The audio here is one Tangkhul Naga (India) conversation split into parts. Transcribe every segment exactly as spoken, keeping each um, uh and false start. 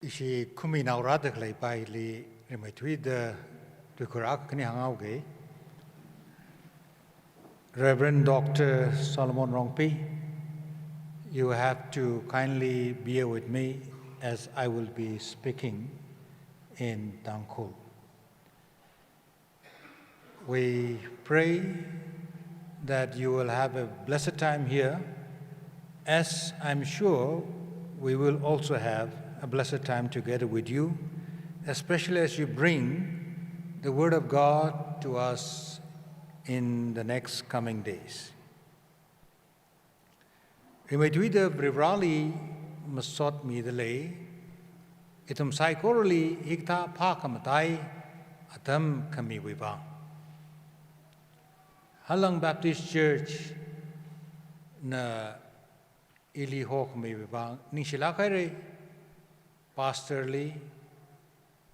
Ishi khuminaorada khalei paili rimeithuida tuikhur akha khani hānghaoga. Reverend Doctor Solomon Rongpi, you have to kindly bear with me as I will be speaking in Tangkhul. We pray that you will have a blessed time here, as I'm sure we will also have a blessed time together with you, especially as you bring the Word of God to us in the next coming days. Rimeithuida Varivarāli masotmida lei, ithum saikorali hikathā phākhamatai atam khamiwui vang. Halang Baptist Church na ili hokhamiwui vang ningshilāk haira, pastor li,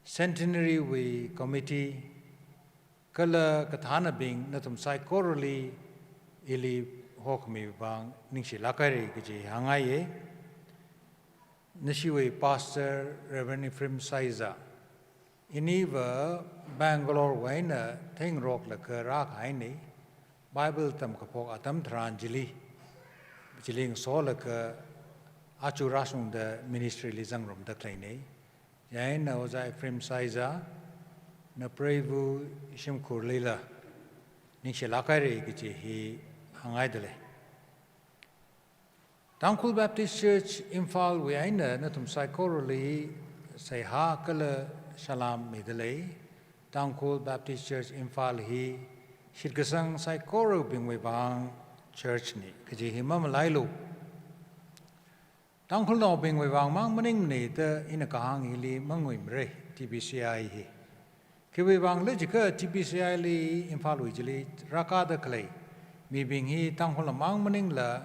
Centenary wui committee, kala kathānabing nathum saikorali ili hokhami vang ningshilāk haira kaji hāngngaiya. Nashiwui Pastor Reverend Ephraim Saiza, iniva Bangalore wui eina theingaroklaga rākahaina, Bible tamkaphok atam tharan chili, chili ngasolaga aja rāshungda ministry li zangrumda khaleina. Chieina Ojā Ephraim Saiza, na preiva shimkhurlila ningshilāk haira kaji hi hāngngaida lei. Tangkhul Baptist Church Imphal wui eina nathum saikorali seihā kala salam mida lei. Tangkhul Baptist Church Imphal hi shitkasang saikorabingwui vang church na kaji hi mamalailu. Tangkhulnaobingwui vang mang maningmana da ina kahāng hili manguimara, T B C I hi. Khiwui vangla jiakha T B C I li Imphal wui chili rākada khalei mibing hi Tangkhulna mang maningla,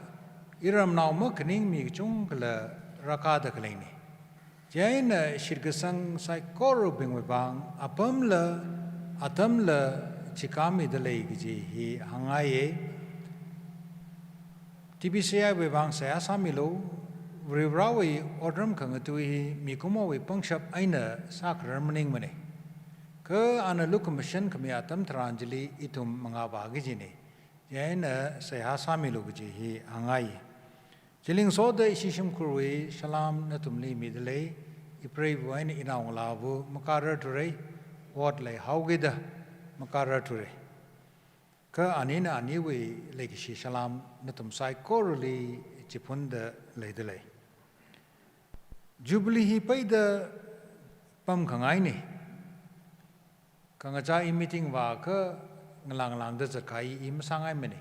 iramnao makhaning mi kachungkhala rākada khaleina. Chieina shitkasang saikorabingwui vang apamla, atamla chikāmmida lei kaji hi hāngngaiya. T B C I wui vang seihā sāmilu, Varivarāwui otram khangatui hi mikumowui pangshap eina sākharar maningmana. Kha ana lukhamashan khami atam tharan chili ithum mangāvā kajina. Chieina seihā sāmilu kaji hi hāngngai. Chili ngasoda ishi shimkhurwui salam nathumli mida lei, ipreiva eina inaongalāva makārarthura, ot leihaokida makārarthura. Kha anina aniwui leikashi salam nathum saikorali chiphunda leida lei. Jubilee hi peida pamkhangaina. Khangachā i meeting vākha ngalang ngalangda zatkahai i masāngaimana.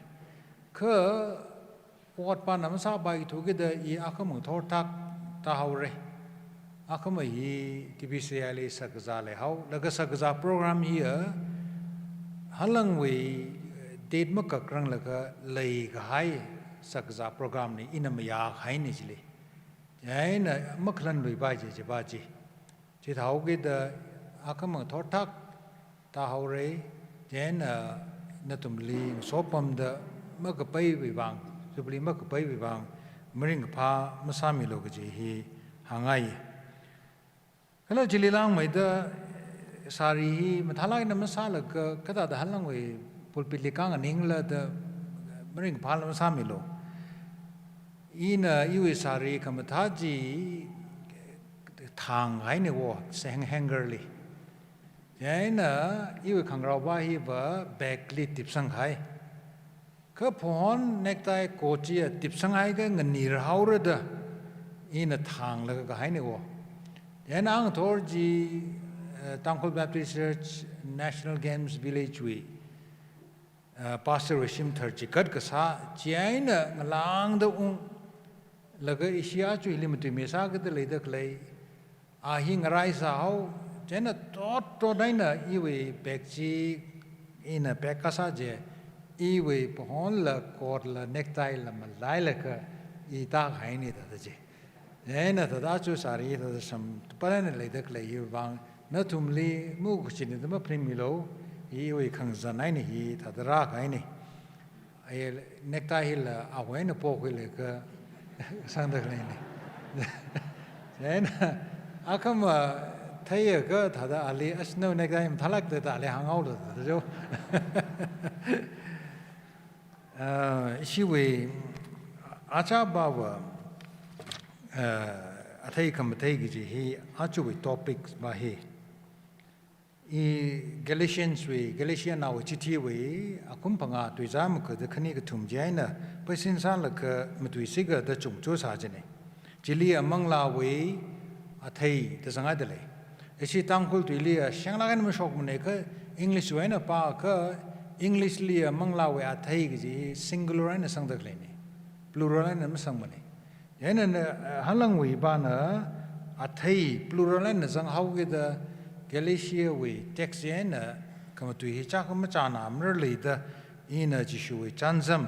Kha otpana masāpaithu kida i akhama ngathor thak tāhaora. Akhama hi T B C I li sakkazā leihao, laga sakkazā program hiya halangwui date makakranglaga leikahai sakkazā program na, ina mayākahaina chili. Chieina makhalanluipai chi, chipa chi. Chithāhaokida akhama ngathor thak tāhaora, chieina nathumli ngasopamda makapaiwui vang, Jubilee makapaiwui vang maringkaphā masāmilu kaji hi hāngngai. Kala chili langmeida sari hi mathālāk eina masālaga kathāda halangwui pulpit li kānganingla da maringkaphāla masāmilu. Ina iwui sari khamathā chi thānghaina wo, hang-, hanger li. Chieina iwui khangarao va hiva bag li tipsangkahai. Kha phahon necktie coat chiya tipsanghaiakha nganirhaora da ina thānglaga kahaina wo. Chieina angathor chi, eh, Tangkhul Baptist Church National Games Village wui, eh, pastor wui shimthar chikat kasā, chieina ngalāngda unglaga ishi aja hili matuimi sākida leida khalei, a hi ngarai sāhao, chieina tot tot eina iwui bag chi ina pack kasā chi, iwui phahonla coat la necktie la malailaga i tākahaina thāda chi. Chieina thāda aja sari thāda samphang eina leida khalei hiwui vang nathumli mukachinida maphaningmilu, iwui khangazan eina hi thāda rākahaina. Ai, necktie hila awui eina pokhuilaga sangda khaleina. Chieina Akhama theiakha thāda ali, "Ash, no, next time thalak da," da ali hānghaolu da jo. Ah, ishiwui achābava, ah, athei khamathei kaji hi, ajawui topic va hi. I Galatians wui, Galatianaowui chithiwui, akhum phangā tuizā maga da khani kathum chieina, paisin sālaga matuisika da chungcho sā jine. Chili amanglāwui athei da zanghaida lei. Ishi Tangkhul tuili a shanglāk eina mashokmane kha English wui eina pākha English li amanglāwui athei kaji singular eina sangda khaleine. Plural eina masangmane. Chieina, eh, halangwui pana athei plural eina zanghaokida Galatiawui text eina khamatui hi chāk machāna mararlei da ina Jishuwui chānjam,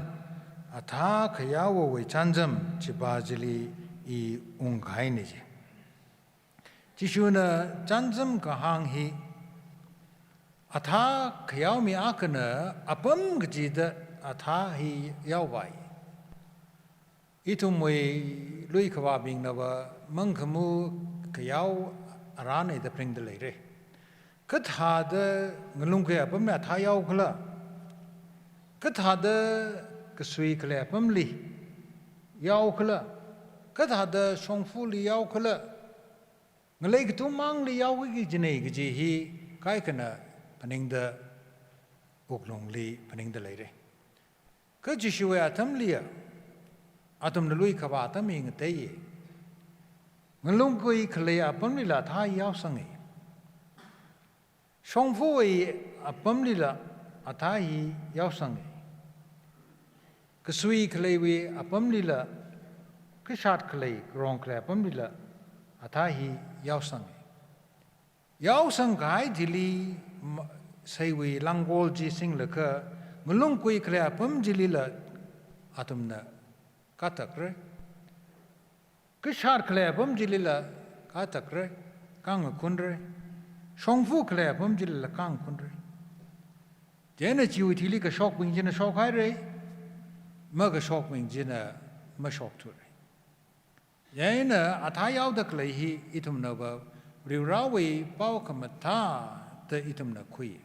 athā khayaowawui chānjam chipa chili i ungkahaine ji. Jishuna chānjam kahāng hi, athā khayaomi akhana apam kachida athā hi yaovai. Ithumwui luikhavābingnava mangkhamu khayao arane da pharingda leire. Kathāda ngalungkhui apamli athā yaokhala, kathāda kasui khalei apamli yaokhala, kathāda shongfali yaokhala, ngalei kathum mangli yaokhui kajine kaji hi kaikhana phaningda, wuklungli phaningda leire. Kha Jishuwui atamliya, athumna luikhavā atam hi ngateiye. Ngalungkhui khalei apamlila athā yaosange. Shongfawui apamlila athā hi yaosange. Kasui khaleiwui apamlila, kashat khalei, karong khalei apamlila athā hi yaosange. Yaosang kahai chili ma-, seiwui langkol chi singlaga, ngalungkhui khalei apam chilila athumna kathakre. Kashat khalei apam chilila kathakre, kangakhunre. Shongfa khalei apam chilila kangakhunre. Chieina chiwui thili kashokbing china shokhaire, makashokbing china mashokthure. Chieina athā yaoda khalei hi ithumnava Varivarāwui pao khamathā da ithumna khui.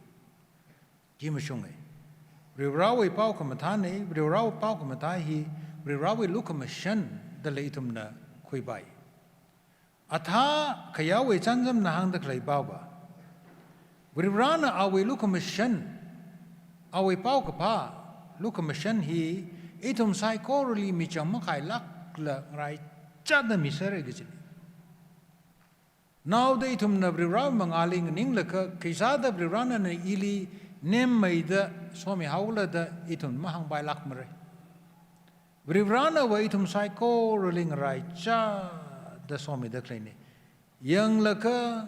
Chi mashunge. Varivarāwui pao khamathāne, Varivarāwui pao khamathā hi Varivarāwui lukhamashan dala ithumna khuipai. Athā khayaowui chānjamna hāngda khalei pao va, Varivarāna awui lukhamashan, awui paokaphā lukhamashan hi ithum saikorali michang makhailākla ngaraichāda misāre kajine. Naoda ithumna Varivarā mangāli nganinglaga, khisāda Varivarāna ili nemmeida somihaokhala da ithum mahāngpailākmare. Varivarānava ithum saikorali ngaraichāda somida khaleine. Yanglaga,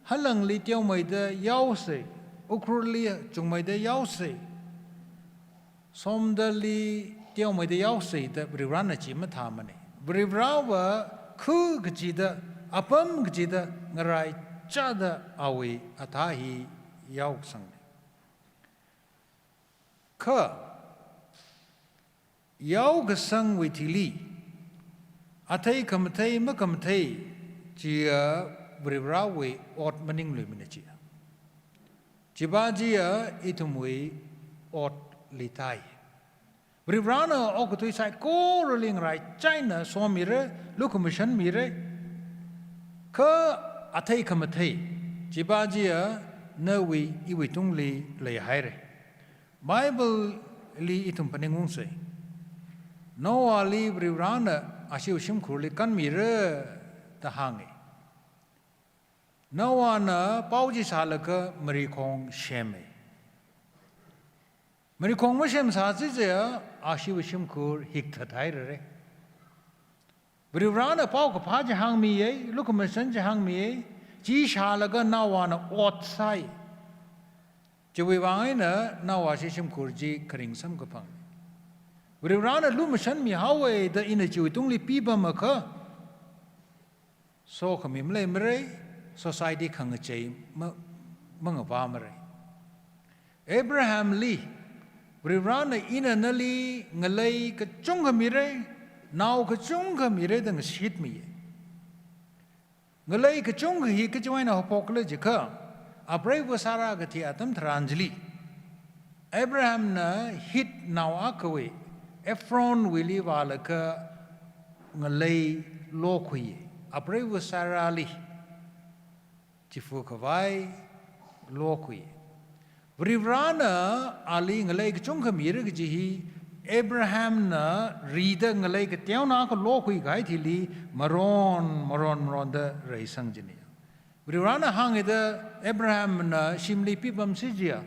halangli teomeida yaose, Ukhrulli chungmeida yaose, Somdalli teomeida yaose da Varivarāna chi mathāmane. Varivarāva khu kachida, apam kachida ngaraichāda awui athā hi yaosangne. Kha yaokasangwui thili, athei khamathei makhamathei chiya Varivarāwui ot maningluimana chiya. Chiva chiya ithumwui otli thai. Varivarāna okathui saikorali ngaraichā eina somire, lukhamashan mire. Kha athei khamathei, chiva chiya nawui iwui tungli leihaire. Bible li ithum phaningungse. Noahli Varivarāna ashiwui shimkhurli kanmire da hānge. Noahna pao chi sālaga marikhong seme. Marikhong masemsā chichāya ashiwui shimkhur hikthat hairare. Varivarāna paokaphā chi hāngmiye, lukhamashan chi hāngmiye, chi shālaga Noahna ot sāi. Chiwui vang eina Noah ashi shimkhur chi kharing samkaphang. Varivarāna lumashan mihaowe da ina chiwui tungli pipamakha, sokhami maleimare, society khangachei ma-, mangavāmare. Abrahamli, Varivarāna ina nali ngalei kachungkha mire, nao kachungkha mire da ngashitmiye. Ngalei kachungkha hi kachiwui eina haophokla jiakha, apreiva Sarah kathi atam tharan chili, Abrahamna Hit nao akhawui, Ephronwuili vālaga ngalei lokhuiya. Apreiva Sarahli chifa khavai lokhui. Varivarana ali ngalei kachungkha mira kaji hi, Abrahamna rida ngalei kateonao akha lokhui kahai thili maron, maron, maronda reisang jina. Varivarana hānghaida Abrahamna shimli pipamsi jiakha,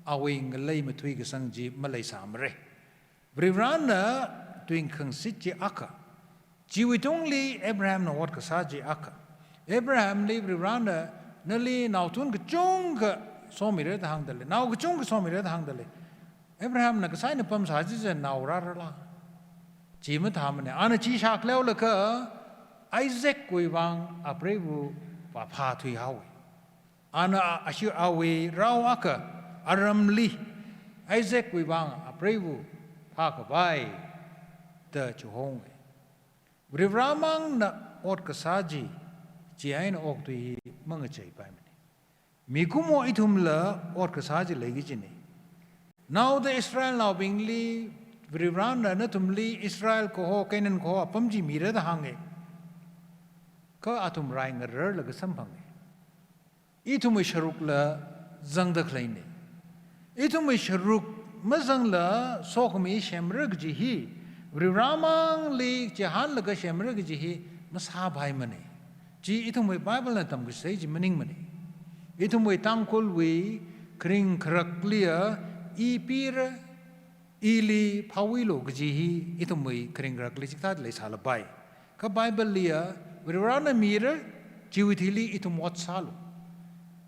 awui ngalei mathuikasang chi maleisāmara. Varivarana tuingkhangsit chi akha. Chiwui tungli Abrahamna ot kasā chi akha. Abrahamli Varivarana, nali naothun kachungkha somira da hāngdalei. Nao kachungkha somira da hāngdalei. Abrahamna kasā eina pamsā chi chi nao rārala? Chi mathāmana. Ana chi shakleolaga Isaacwui vang apreiva vāphāthuihaowa. Ana a-, ashi awui rao akha aramli Isaacwui vang apreiva phākhavai da chihonga. Varivaramangna ot kasā chi, chieina okathui hi mangacheipaimana. Mikumo ithumla ot kasā chi leiki kajina. Naoda Israelnaobingli Varivarana nathumli Israel kaho, Canaan kaho apam chi mira da hānga. Kha athum rai ngararlaga samphanga. Ithumwui sharukla zangda khaleina. Ithumwui sharuk mazangla sokhami semra kaji hi, Varivaramangli chihānlaga semra kaji hi masāpaimana. Chi ithumwui Biblena tamkasei chi maningmana. Ithumwui Tangkhulwui kharing kharakliya, i pira, ili phāwuilu kaji hi ithumwui kharing kharakli chikathā leisālapai. Kha Bibleliya, Varivarana mira, chiwui thili ithum ot sālu.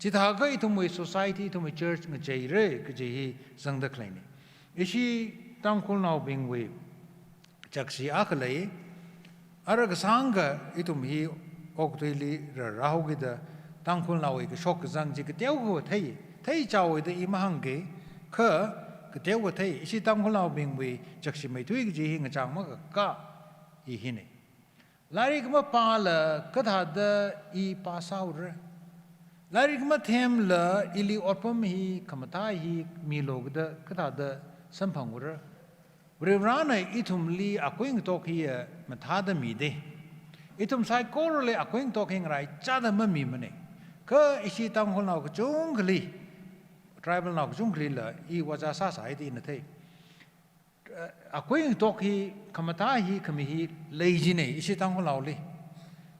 Chithākha ithumwui society, ithumwui church ngacheira kaji hi zangda khaleina. Ishi Tangkhulnaobingwui chakshi akha lei, ara kasāngkha ithum hi okathuili rārāhaokida, Tangkhulnaowui kashok kazang chi kateokha thei, theichaoda i mahāngki, kha kateokha thei, ishi Tangkhulnaobingwui chakshi meithui kaji hi ngachang makaka i hina. Lairik mapāla kathāda i pass sāura? Lairik mathemla ili otpam hi, khamathā hi milu kada kathāda samphangra? Varivarana ithumli akui ngatok hiya mathāda mida. Ithum saikorali akui ngatok hi ngaraichāda mamimana. Kha ishi Tangkhulnao kachungkhali, tribalnao kachungkhalila i vāzā sāsāi da ina thei. Akui ngatok hi, khamathā hi, khami hi lei jina ishi Tangkhulnaoli.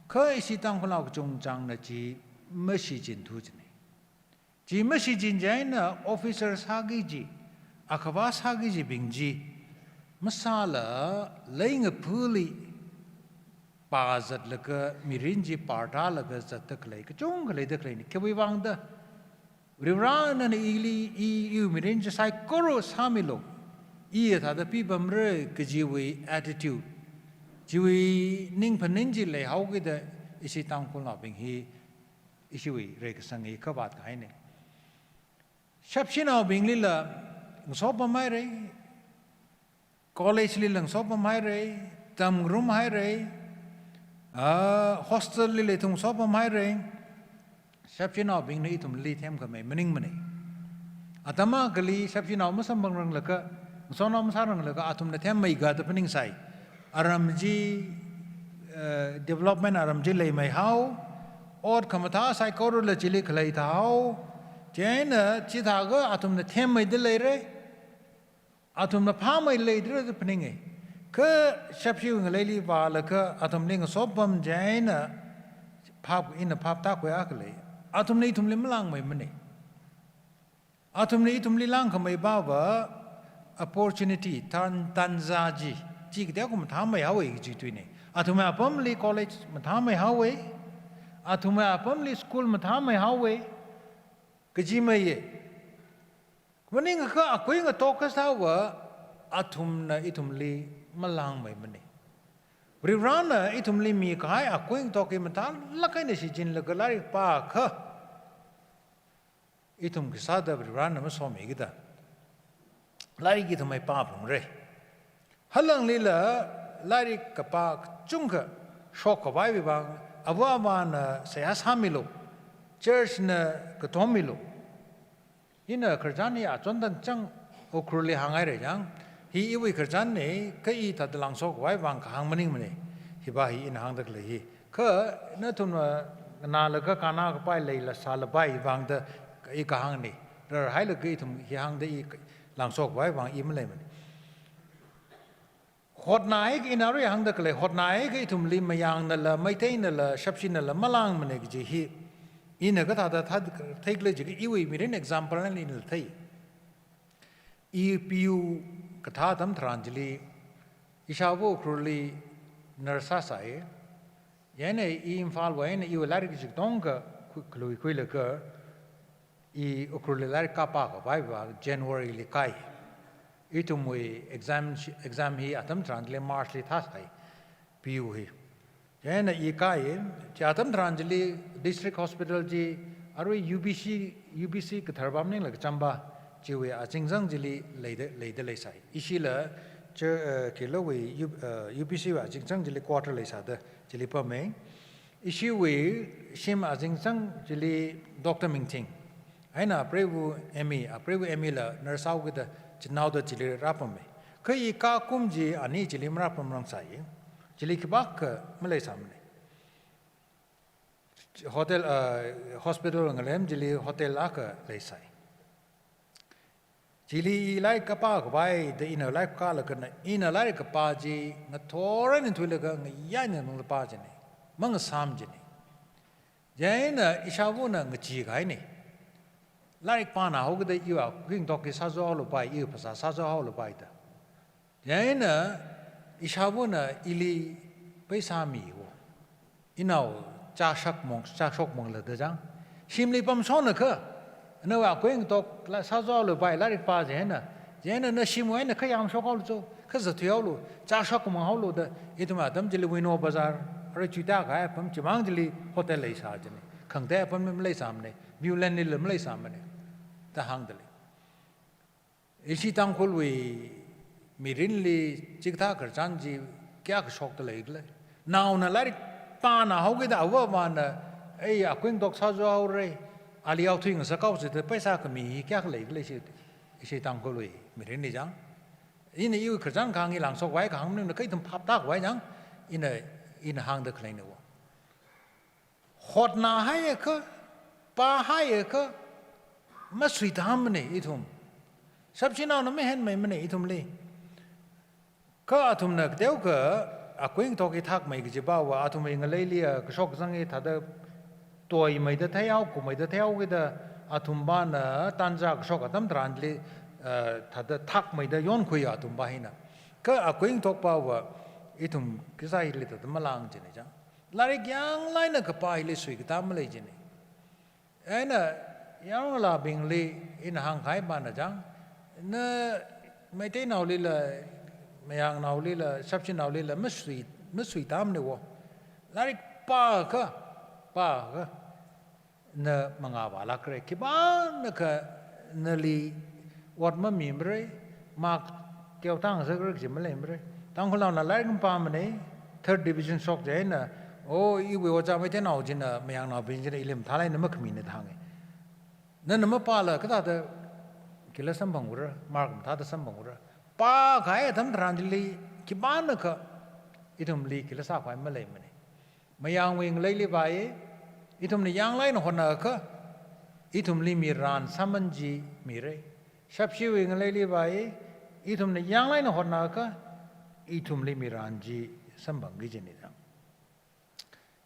Kha ishi Tangkhulnao kachungchangna chi mashichin thu jina. Chi mashichin chieina officer sāki kaji, akhavā sāki kajibing chi masāla, leingaphuli pāzatlaga mirin chi partālaga zatda khalei kachungkha leida khaleina. Khiwui vangda? Varivarana ili, i, iwui mirin chi saikora sāmilu, iya thāda pipamra kajiwui attitude, chiwui ningphaning chi leihaokida ishi Tangkhulnaobing hi ishiwui reikasang hi khavāt kahaina. Shapshinaobinglila ngasopamhaira, collegelila ngasopamhaira, tamngarumhaira, ah, hostelli ithum ngasopamhaira, shapshinaobingna ithumli themkhamei maningmana. Atam akhali shapshinao masamphangranglaga, ngasotnao masāranglaga, athumna themmei kada phaningsai. Aram chi, eh, development aram chi leimeihao, ot khamathā saikorala chili khalei thāhao, chieina chithākha athumna themmeida leira, athumna phāmei leidara da phaninga. Kha shapshiwui ngaleili vālaga athumli ngasopam chieina phap, ina phap tākhui akha lei. Athumna ithumli malāngmeimana. Athumna ithumli lāngkhamei pava opportunity, tan, tanja chi, chi kateokha mathāmeihaowa kaji tuina. Athumwui apamli college mathāmeihaowa, athumwui apamli school mathāmeihaowa, kajimeiya. Maningakha akui ngatok kasāva athumna ithumli malāngmeimana. Varivarana ithumli mikahai akui ngatok hi mathālāk eina shichinlaga lairik pākha, ithum khisāda Varivarana masomikida lairik ithum mapāphungra. Halanglila lairik kapā kachungkha shokkhavaiwui vang Ava avāna seihā sāmilu, church na katom milu. Ina khararchan hi achon tangchang Ukhrulli hānghaira chang, hi iwui khararchanna, kha i thāda langshok khavai vang kahāng maningmana. Hiva hi ina hāngda khalei hi. Kha nathumna nganālaga kannā kapai leila sālapai vangda i kahāngna. Rarhailaga ithum hi hāngda i langshok khavai vang i maleimana. Hotnai kha ina arui hāngda khalei, hotnai kha ithumli Mayangnala, Meiteinala, Shapshinala malāngmana kaji hi. Ina kathāda thā, theikhala jiakha iwui mirin example na ina thei. I P U kathā atam tharan chili, ishāva Ukhrulli nurse sāsai. Chieina i Imphalwui eina iwui lairik chikatonga khu-, khalui khuilaga, i Ukhrulli lairik kapā khavaiva January li kai. Ithumwui exam shi-, exam hi atam tharan chili March li thāsai, P U hi. Chieina i kai, chi atam tharan chili District Hospital chi, arui U B C, U B C kathar pam maningla kachamba, chiwui azingzang chili leida, leida leisai. Ishila, chi, eh, khilawui U-, eh, U B C wui azingzang chili quarter leisāda chili pamma. Ishiwui shim azingzang chili Doctor Mingthing, eina apreiva Amy, apreiva Amy la nurse sāhaokida chinaoda chili rāpamma. Kha i kakum chi ani chili marāpamrang sai. Chili khipākha maleisāmana. Hotel, uh, hospital ngalem chili hotel akha leisai. Chili i lairik kapā khavai da ina lairik kālaga na, ina lairik kapā chi ngathor eina thuilaga ngayā eina nungla pā china. Mangasām china. Chieina ishāvana ngachee kahaina. Lairik pānā haokida iwui kuingatok hi sāzahaolupai, iwui phasā sāzahaolupai da. Chieina ishāvana ili paisa miwo. Inao chāshak mong, chāshok mongla da chang. Shimli pamshonakha, nawui kuingatok la sāzahaolupai lairik pā chieina. Chieina na shimwui eina kha yamshokhaolu cho, kha zatthuihaolu, chāshok monghaolu da, ithum atam chili Wino Bazar, arui chuita kahai apam chimang chili hotel leisā china. Khangatei apam maleisāmana, Viewland lila maleisāmana. Da hāngda lei. Ishi Tangkhulwui mirinli chikathā khararchan chi kayākha shokda leikhala. Naona lairik pānā haokida ava avāna, ei, akuingatok sāzahaora, ali yaothui ngasakhaosa da paisa khami hi kayākha leikhala ishi, ishi Tangkhulwui mirinli chang. Ina iwui khararchan kahāng hi langshok khavai kahāng maningla kha ithum phap tākhavai chang, ina, ina hāngda khaleina wo. Hotnāhaiakha, pāhaiakha, masuitāmana ithum. Shapshinaona mahenmeimana ithumli. Kha athumna kateokha akuingatok hi thakmei kaji pava, athumwui ngaleili a kashok kazang hi thāda toimeida theihao, kumeida theihao kida, athum pāna tanja kashok atam tharanli, eh, thāda thakmeida yonkhui athum pā hina. Kha akuingatok pava, ithum khisāli thāda malāng china chang. Lairik yanglāk eina kapā hili suikatā malei china. Eina yarongalābingli ina hāngkahai pāna chang, na Meiteinaolila, Mayangnaolila, Shapshinaolila masui, masuitāmana wo. Lairik pākha, pākha na mangā vālākra, khipānakha nali ot mamimara, mark teotang zakra chi maleimara. Tangkhulnaona lairik mapāmana, third division shok chieina, o, iwui ojā Meiteinao china, Mayangnaobing china ili mathālāk eina makhamina da hānga. Nana mapāla kathāda khila samphangura, mark mathāda samphangura. Pākahai atam tharan chili khipānakha ithumli khila sākhavai maleimana. Mayangwui ngaleili vāi, ithumna yanglāk eina hotnākha, ithumli miran sāman chi mira. Shapshiwui ngaleili vāi, ithumna yanglāk eina hotnākha, ithumli miran chi samphangki kajina.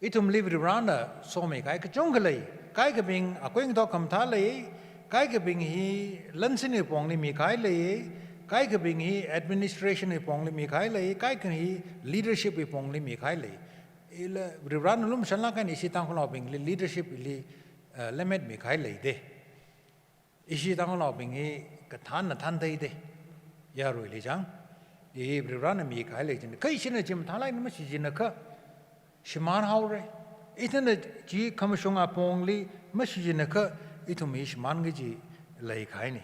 Ithumli Varivarana somikahai kachungkha lei, kaikhabing akuingatok khamathā lei, kaikhabing hi lansinwui pongli mikahai lei, kaikhabing hi administration wui pongli mikahai lei, kaikhabing hi leadership wui pongli mikahai lei. Ila Varivarana lumashanlāk eina ishi Tangkhulnaobingli leadership li, eh, lemmet mikahai leida. Ishi Tangkhulnaobing hi kathānna thāntheida. Yaruili chang. I Varivarana mikahai lei china. Kha ishina chi mathālāk eina mashichinakha shimānhaora. Ithumna chi khamashung apongli mashichinakha ithum hi shimānki kaji leikahaina.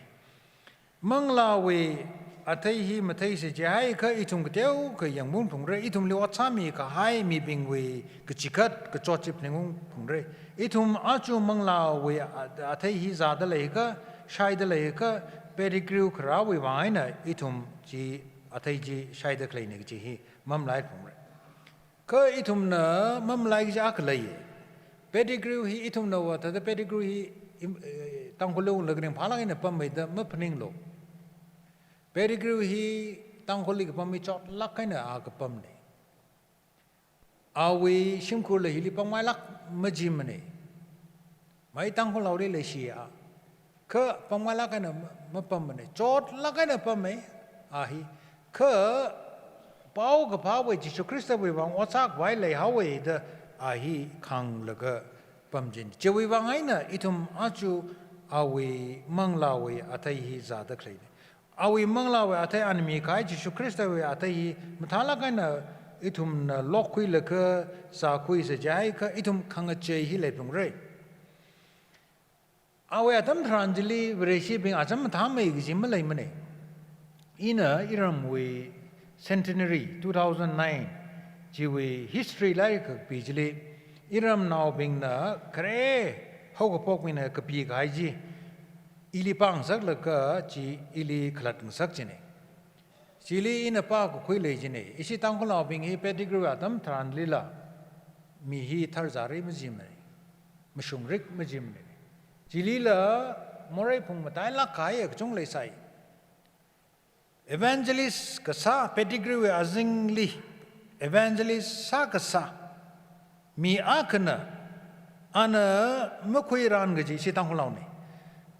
Manglāwui athei hi matheisa jiakha ithum kateokha yangungphungra, ithumli ot sāmi kahai mibingwui kachikat kachot chi phaningungphungra. Ithum aja manglāwui a-, athei hi zāda leiakha, shaida leiakha, Pettigrew kharāwui vang eina ithum chi athei chi shaida khaleina kaji hi mamalaiphalungra. Kha ithumna mamalai kaji akha lei. Pettigrew hi ithumna va thāda Pettigrew hi im-, eh, Tangkhul ungla ringphālāk eina pammei da maphaninglu. Pettigrew hi Tangkhulli kapam hi chotlāk eina a kapamna. Awui shimkhurla hili pamngailāk majimana. Mai Tangkhulnaoli leishi a. Kha pamngailāk eina ma-, mapammana. Chotlāk eina pammei a hi. Kha paokaphāwui Jishu Khristawui vang ot sākhavai leihaowa da a hi khānglaga pamchinga. Chiwui vang eina ithum aja awui manglāwui athei hi zāda khaleina. Awui manglāwui athei, ana mikahai Jishu Khristawui athei hi mathālāk eina ithumna lokkhuilaga zākhuisa jiakha ithum khangachei hi leiphalungra. Awui atam tharan chili Vareshibing acham mathāmei kaji maleimana. Ina iramwui centenary two thousand nine chiwui history lairik kakapi chili iramnaobingna khare haokaphokbingna kapi kahai chi ili pāngasaklaga chi ili khalatngasak china. Chili ina pākakhui lei china. Ishi Tangkhulnaobing hi Pettigrew atam tharanlila mi hi tharzāri majimana. Mashungrik majimana. Chilila morei phungmatailāk kahai kachung leisai. Evangelist kasā, Pettigrew azingli evangelist sākasā mi akhana, ana makhuiran kaji, ishi Tangkhulnaona,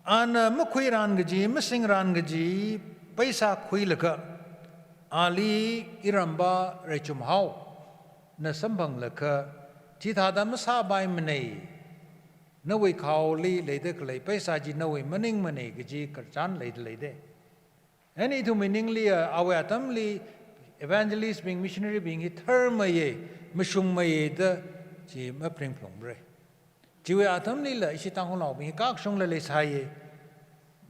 ana makhuiran kaji, masingran kaji paisa khuilaga, ali iramva Reichumhaona samphanglaga, chithāda masāpaimana, nawui khaoli leida khalei paisa chi nawui maningmana kaji khararchan leida leida. Eina ithumwui ningli a, awui atamli evangelist bing, missionary bing hi tharmeiya, mashungmeiya da chi maphaningphalungra. Chiwui atamlila ishi Tangkhulnaobing hi kakashungla leisai,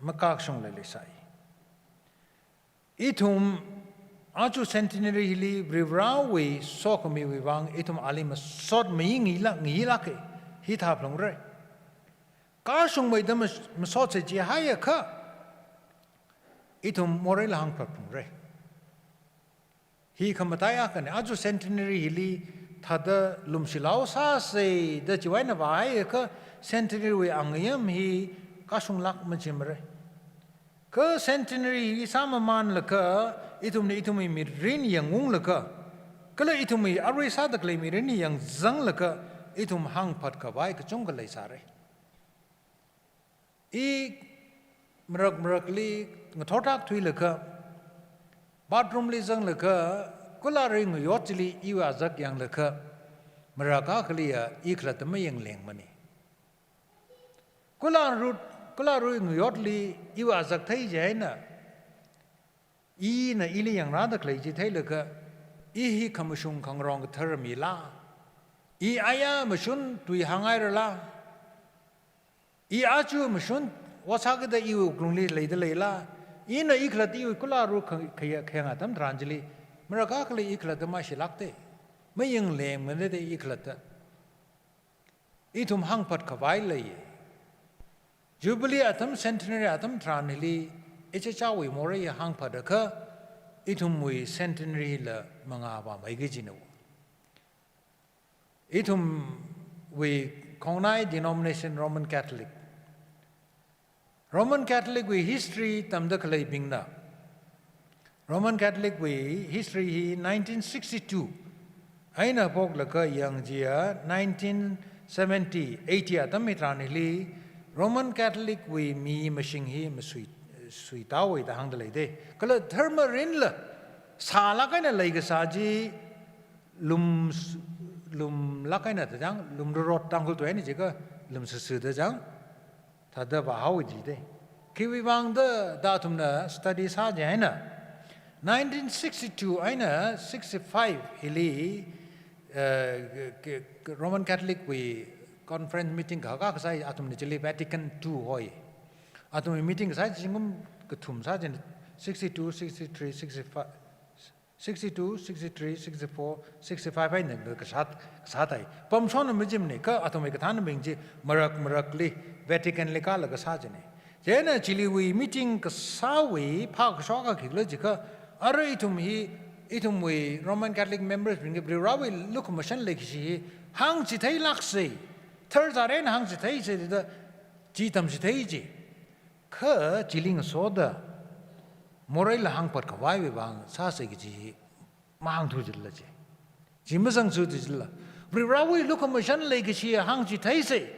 makakashungla leisai. Ithum aja centenary hili Varivarāwui sokhamiwui vang ithum ali masot maying ngila, ngilāka, hithāphalungra. Kashungmeida mas-, masotsa jihaiakha, ithum moreila hāngphatphalungra. Hi khamatai akhana, aja centenary hili thāda lumshilao sāsa da chiwui eina vāhaiakha, centenary wui angayam hi kashunglāk majimara. Kha centenary hi sāmamanlaga, ithumna ithumwui mirin yangunglaga, kala ithumwui arui sāda khalei mirin yangzanglaga, ithum hāngphatkhavai kachungkha leisāra. I marak marakli ngathorthak thuilaga, bathroom li zanglaga, kularui ngayot chili iwui azak yanglaga, marak akhaliya i khalatta mayanglengmana. Kularui, kularui ngayotli iwui azak thei chieina, ina ili yangrāda khalei chi theilaga, i hi khamashung khangarong kathar mila, i aya mashun tui hāngngairala, i aja mashun ot sākida iwui wuklungli leida leila, ina i khalatta iwui kularui kha-, khaya-, khayang atam tharan chili, marak akhali i khalatta mashilākta, mayanglengmanada i khalatta. Ithum hāngphatkhavai lei. Jubilee atam, centenary atam tharan hili, ichichāwui morei hāngphatakha, ithumwui centenary la mangā vāmei kajina. Ithumwui khongnai denomination Roman Catholic. Roman Catholic wui history tamda khaleibingna, Roman Catholic wui history hi nineteen sixty-two eina haophoklaga yangjiakha nineteen seventy, eighty atam hitharan hili Roman Catholic wui mi mashing hi masui, suitāhaowa da hāngda leida. Kala dharma rinla sālāk eina leikasā chi lum, lumlāk eina da chang, lumrarot Tangkhul tuina jiakha lumsisi da chang, thāda vāhaowa jida. Khiwui vang da, da athumna study sā chieina, nineteen sixty-two eina sixty-five hili, eh, k-, k-, Roman Catholic wui conference meeting kahaka kasā athumna chili Vatican two hoi. Athumna meeting kasā zingkum kathum sā chieina, sixty-two, sixty-three, sixty-five, sixty-two, sixty-three, sixty-four, sixty-five eina kasā, kasā thai. Pamshonna majimana, kha athumwui kathānnabing chi marak marakli Vatican li kālaga sā jina. Chieina chiliwui meeting kasāwui phākashok akha khikhala jiakha, arui ithum hi, ithumwui Roman Catholic members bing hi Varivarawui lukhamashan leikashi hi hāngchitheilāksa, tharzarna hāngchitheisa da chi tamchithei ji. Kha chili ngasoda moreila hāngphat khavaiwui vang sāsa kaji hi mahāngthu jila chi. Chi mazangthu jila. Varivarawui lukhamashan leikashi hāngchitheisa,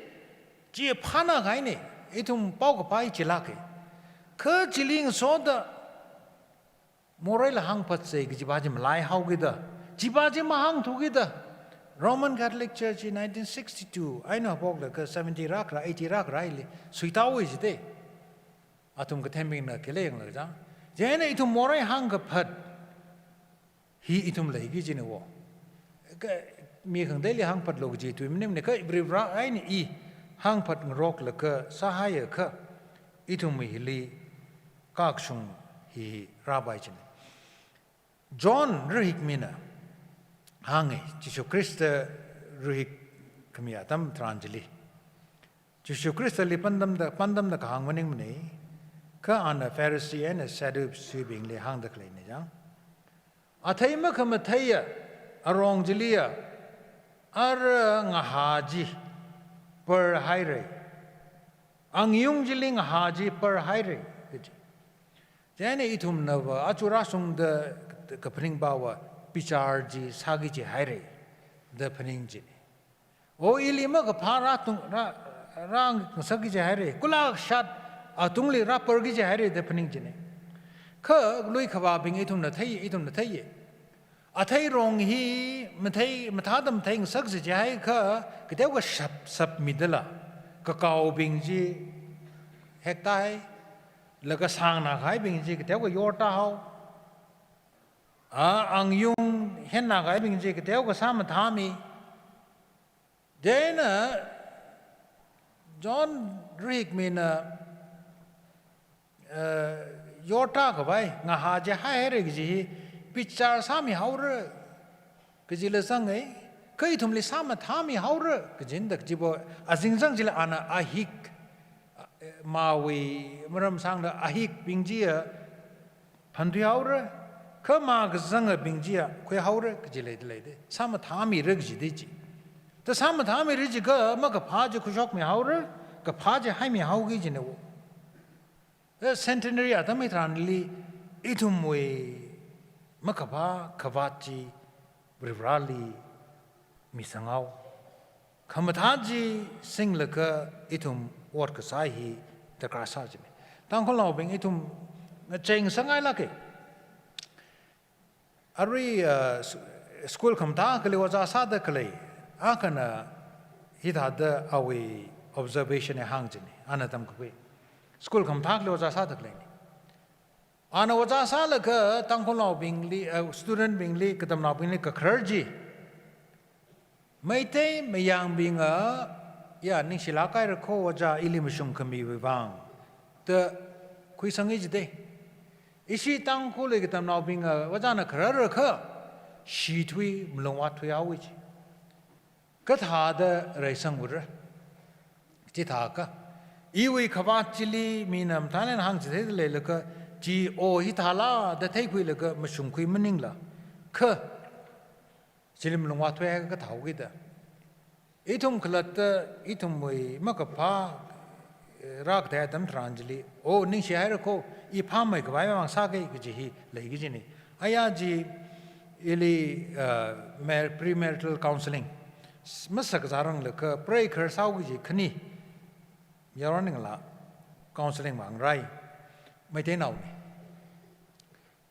chi phāna kahaina, ithum paokaphā chilāka. Kha chili ngasoda moreila hāngphatsa kajiva chi malaihaokida, chiva chi mahāngthukida, Roman Catholic Church hi nineteen sixty-two eina haophoklaga seventy rākharā, eighty rākharāli suitao jida. Athum kathembingna khila yanglaga chang. Chieina ithum morei hāngkaphat hi ithum leiki jina wo. Kha mi khangateili hāngphatlu kaji tui maningmana, kha Varivara eina i hāngphat ngaroklaga sāhaiakha, ithum hili kakashung hi rāpai jina. John rahikmina hānga, Jishu Khrista rahik khami atam tharan chili. Jishu Khristali pandamda, pandamda kahāng maningmana, kha ana Pharisee eina Sadducee bingli hāngda khaleina chang. Athei makhamatheiya arong chiliya ara ngahā chi parhaira. Angayung chili ngahā chi parhaira, kaji. Chieina ithumnava aja rāshungda kaphaning pava bichar chi sāki jihaira da phaning jina. O, ili makaphā rātung, rā, rāngasakki jihaira, kula shat atungli rāparki jihaira da phaning jina. Kha lui khavābing ithumna thei, ithumna theiya. Athei rong hi mathei, mathāda matheingasaksa jihaiakha, kateokha shap, shapmidala, kakaobing chi hektāhai, laga sāngnā kahaibing chi kateokha yortāhao. A, angayung hennā kahaibing chi kateokha sāmathāmi. Chieina John rahikmina, eh, yortākhavai, ngahā chi haihaira kaji hi bichar sāmihaora kajila zanga, kha ithumli sāmathāmihaora kajina da kajiva, azingzang chila ana ahik, eh, mawui maram sangda ahikbing chiya phanthuihaora, kha makazangabing chiya khuihaora kaji leida leida. Sāmathāmira kajida chi. Da sāmathāmira jiakha makaphā chi khuishokmihaora, kaphā chi haimihaoki jina wo. Eh, centenary atam hitharanli ithumwui makaphā khavāt chi Varivarali misanghao. Khamathā chi singlaga ithum ot kasā hi darkar sā jina. Tangkhulnaobing ithum ngacheingasakngailāka. Arui, uh, s-, school khamathā akhali ojā sāda khalei akhana hithāda awui observation eina hāng jina, ana tamkakhui. School khamathā akhali ojā sāda khaleina. Ana ojā sālaga Tangkhulnaobingli, uh, student bingli, katamnaobingli kakharar chi, Meitei mayangbinga, ya, ningshilākhaira kho ojā, ili mashungkhamiwui vang da khuisanga jida. Ishi Tangkhulli katamnaobinga ojāna khararrakha, shithui, malungvāthuihaowa ji. Kathāda reisangura. Chithākha, iwui khavāt chili mina mathālāk eina hāngchitheida leilakha, chi o hithāla da theikhuilaga mashungkhui maningla, kha chili malungvāthuihaiakha kathāhaokida. Ithum khalatta, ithumwui makaphā, eh, rākatei atam tharan chili, o, ningshihaira kho, i phāmeikhavai vang sāki kaji hi leiki jina. Aya chi ili, uh, mar-, premarital counseling s-, masakzāranglakha preikhar sāhaoki kaji khani yaron ningla counseling vang rai, Meiteinaona.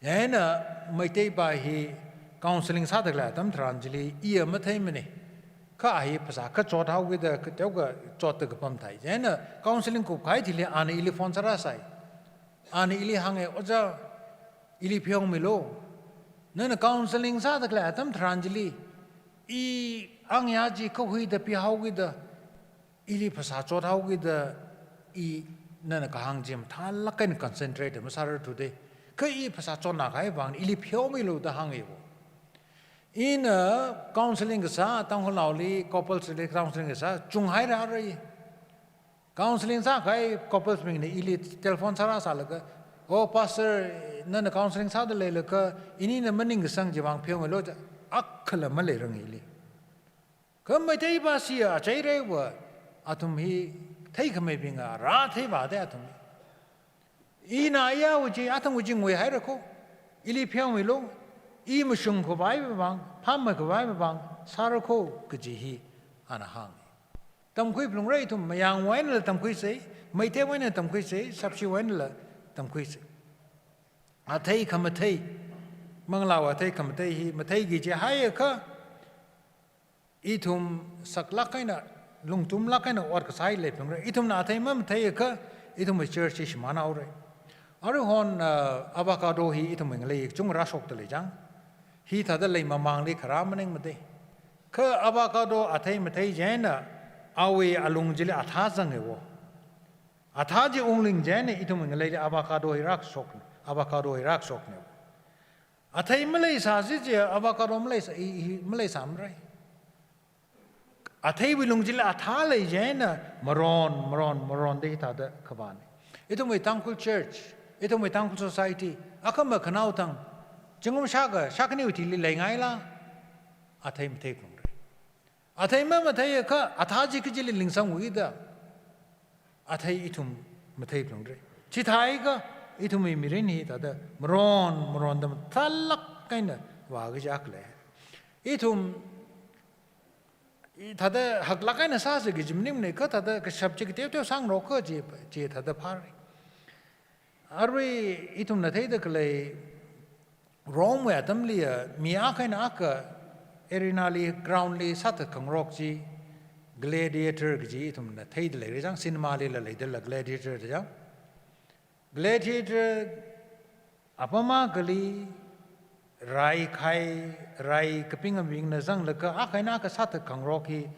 Chieina Meiteipa hi counseling sāda khalei atam tharan chili iya matheimana. Kha a hi phasā kachot haokida, kateokha chotda kapam thai. Chieina counseling kupkahai thili ana ili phone sārāsai. Ana ili hānga, "Ojā, ili pheomilu. Nana counseling sāda khalei atam tharan chili, i angayā chi kahuida pihaokida, ili phasā chothaokida, i nana kahāng chi mathālāk eina concentrate masārarthuda. Kha i phasā chotna kahai vang ili pheomilu da hānga wo. Ina counseling kasā, Tangkhulnaoli couples li counseling kasā, chunghaira rei. Counseling sākahai couples bingna ili telephone sāra sālaga, "Oh, pastor, nana counseling sāda leilakha, inina maning kasang chi vang pheomilu," da akhala maleiranga ili. Kha Meitei pāshi achei rei va, athum hi theikhameibinga, rāthei vāda athum. Ina yawo chi, athumwui chi nguihaira kho, ili pheomilu, i mashungkhavai vang, phāmeikhavai vang sāra kho kaji hi ana hānga. Tamkhui phalungra ithum, Mayangwui einala tamkhuisa, Meiteiwui eina tamkhuisa, Sapshiwui einala tamkhuisa. Athei khamathei, manglāwui athei khamathei hi matheiki jihaiakha, ithum saklāk eina, lungtumlāk eina ot kasā hi leiphalungra. Ithumna athei mamatheiakha, ithumwui church hi shimānhaora. Aruihon, uh, avocado hi ithumwui ngalei kachungkha rāshokda lei chang. Hithāda lei mamangli kharā maningmada. Kha avocado athei mathei chieina, awui alung chili athā zanga wo. Athā chi ungling chieina ithumwui ngaleili avocado hi rākashok, avocado hi rākashokna. Athei maleisāsi chi avocado maleisā, i, i, maleisāmara. Atheiwui lung chili athā lei chieina maron, maron, maronda hithāda khavāna. Ithumwui Tangkhul church, ithumwui Tangkhul society, akhama khanao thang, zingkum shākha, shākhaniwui thili leingaila, athei matheiphalungra. Athei mamatheiakha, athā chi kachili lingsangwuida, athei ithum matheiphalungra. Chithāakha, ithumwui mirin hithāda maron, maronda mathālāk eina vāki jilei. Ithum, i thāda haklāk eina sāsa kaji maningmana, kha thāda kashap chi kateoteo sāngarok kaji, chi thāda phāra. Arui ithumna theida khalei Rome wui atamli ya, mi akha eina akha arena li, ground li sāthat khangarok chi, gladiator kaji ithumna theida leira chang, cinema lila leidala gladiator da chang. Gladiator apam akhali rai khai, rai kapingabingna zanglaga akha eina akha sāthat khangarok hi,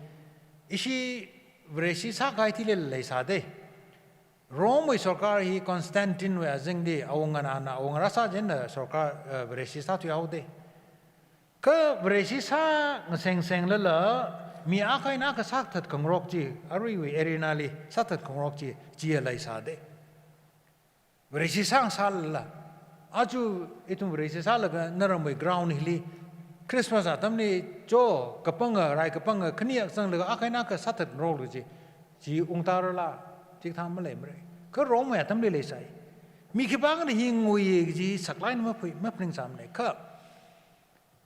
ishi Vareshi sākahai thili leisāda. Rome wui sorkar hi Constantine wui azingli awunga ana awunga rāsā chieina sorkar, eh, Vareshi sāthuihaoda. Kha Vareshi sā ngasengsenglala, mi akha eina akha sāthat khangarok chi, aruiwui arena li sāthat khangarok chi, chiya leisāda. Vareshi sāngasālala, aja ithum Vareshi sālaga naramwui ground hili, Christmas atamli cho kapanga, rai kapanga, khani akha zanglaga akha eina akha sāthat ngaroklu chi, chi ungtarala, chikathā maleimara. Kha Rome wui atamli leisai. Mi khipākhana hi nguiya kaji saklāk eina maphui, maphaningsāmana. Kha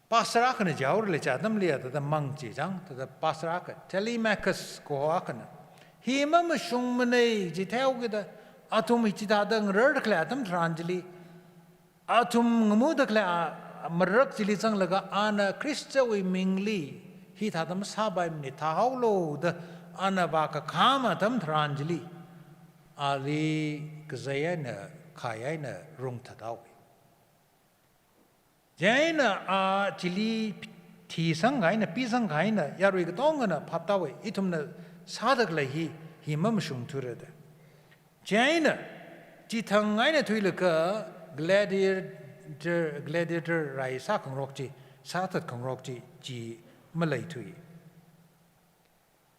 pastor akhana jaora lei chi atamli ya, thāda mang chi chang, thāda pastor akha, Telemachus kaho akhana. Hi mamashungmana chi theikida, athum hi chithāda ngararda khalei atam tharan chili, athum ngamuda khalei a, marak chili zanglaga ana Khristawui mingli hithāda masāpaimana, thāhaolu da ana vākakham atam tharan chili, ali kazei eina, khai eina rungthathaowa. Chieina a chili thisangkahai eina, pisangkahai eina, yarui katongana phapthaowa, ithumna sāda khalei hi, hi mamashungthura da. Chieina, chithang eina thuilaga gladiator, gladiator rai sākhangarok chi, sāthat khangarok chi, chi maleithui.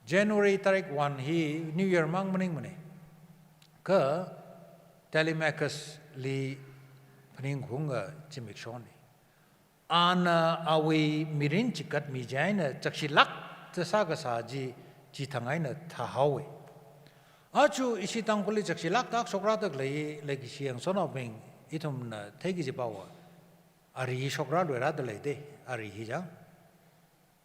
January tarik one hi New Year mang maningmana. Kha Telemachus li phaningkhaunga zimikshonna. Ana awui mirin chikatmi chieina chakshilākta sākasā chi, chithang eina thāhaowa. Aja ishi Tangkhulli chakshilākta shokrāda khalei, leikashi yangsonaobing, ithumna theiki kajipawa, ari shokraluirada leida, ari hi chang.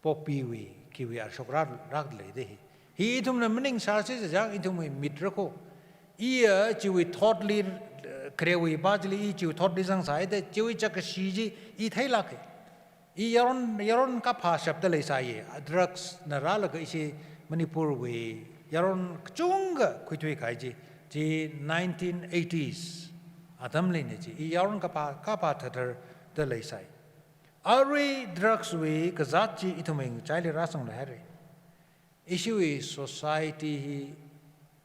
Poppy wui, khiwui ari shokralākda leida hi. Hi ithumna maningsāsi chang, ithumwui mitra kho. Iya chiwui thotli, eh, kharewui pā chili i chiwui thotli zangsāhaida, chiwui chakkashi chi i theilāka. I yaron, yaron kaphā shapda leisāya. Drugs na rālaga ishi Manipurwui yaron kachungkha khuithuikahai chi, chi nineteen eighties atamlina chi. I yaron kaphā, kaphā thatharda leisai. Arui drugs wui kazāt chi ithumwui ngachaili rāsangluihaira. Ishiwui society hi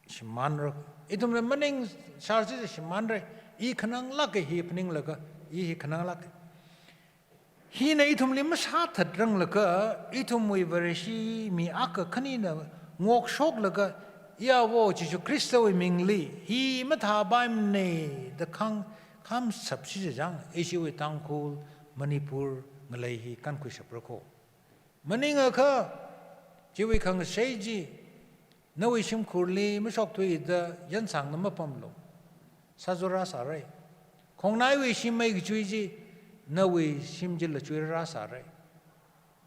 shimānra. Ithumna maningsārsi shimānra. I khananglāka hi phaninglaga, i hi khananglāka. Hina ithumli masāthatranglakha, ithumwui Vareshi mi akha khanina ngokshoklaga, Iyavo Jesu Khristawui mingli hi mathāpaimana da khang khamshap shijajang, ishiwui Tangkhul, Manipur ngalei hi kankhuishapra kho. Maningakha, chiwui khangasai chi, nawui shimkhurli mashokthuida yansangna mapamlu. Sāzora sārai. Khongnaiwui shim mai kachui chi, nawui shim chila chuirara sārai.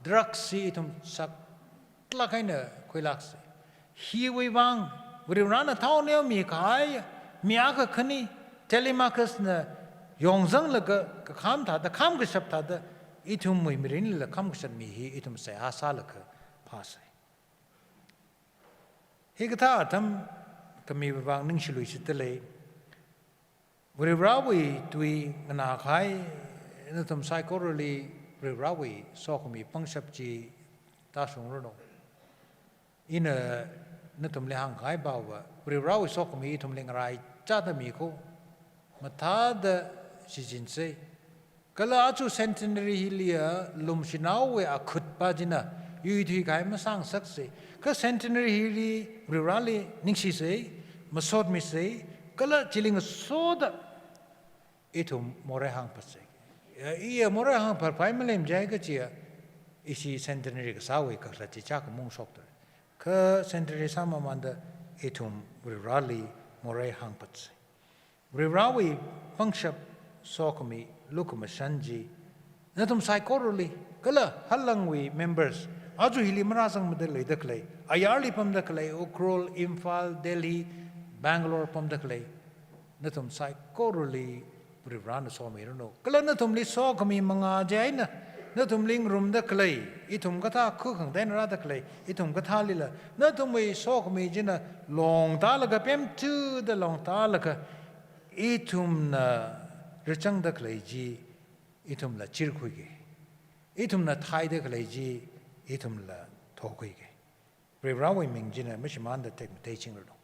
Drugs hi ithum saklāk eina khuilāksei. Hiwui vang, Varivarana thaoneo mikahai, mi akha khani, Telemachus na yongzanglaga, kakham thāda, kham kashap thāda, ithumwui mirinlila kham kashap mi hi, ithum seihā sālaga phāsei. Hikathā atam khamiwui vang ningshilui shitdalei. Varivarawui tui nganākahai, nathum saikorali Varivarawui sokhami pangshap chi tāshungranu. Ina nathumli hāngkahai pava, Varivarawui sokhami ithumli ngaraichāda mi kho, mathāda shichinsei. Kala aja centenary hiliya lumshinaowui akhut pa china yuithuikahai masāngasaksei. Kha centenary hili Varivarali ningshisei, masotmisei, kala chili ngasoda ithum morei hāngphatsei. Ya, iya morei hāngphatpai malem jai kachiya, ishi centenary kasāwui kakhalat chi chākhamung shokta. Kha centenary sāmamānda ithum Varivarali morei hāngphatsei. Varivarawui pangshap sokhami lukhamashan chi, nathum saikorali, kala halangwui members, aja hili marāzangmada leida khalei, ayarli pamda khalei, Ukhrul, Imphal, Delhi, Bangalore pamda khalei, nathum saikorali Varivarana somiranu. Kala nathumli sokhami mangā chieina, nathumli ngarumda khalei, ithum kathā khukhangda eina rāda khalei, ithum kathālila, nathumwui sokhami china longtālaga, pemthuda longtālaga, ithumna rāchangda khalei chi, ithumla chirkhuiki. Ithumna thaida khalei chi, ithumla thokhuiki. Varivarawui ming china mashimānda tekmatei chingranu.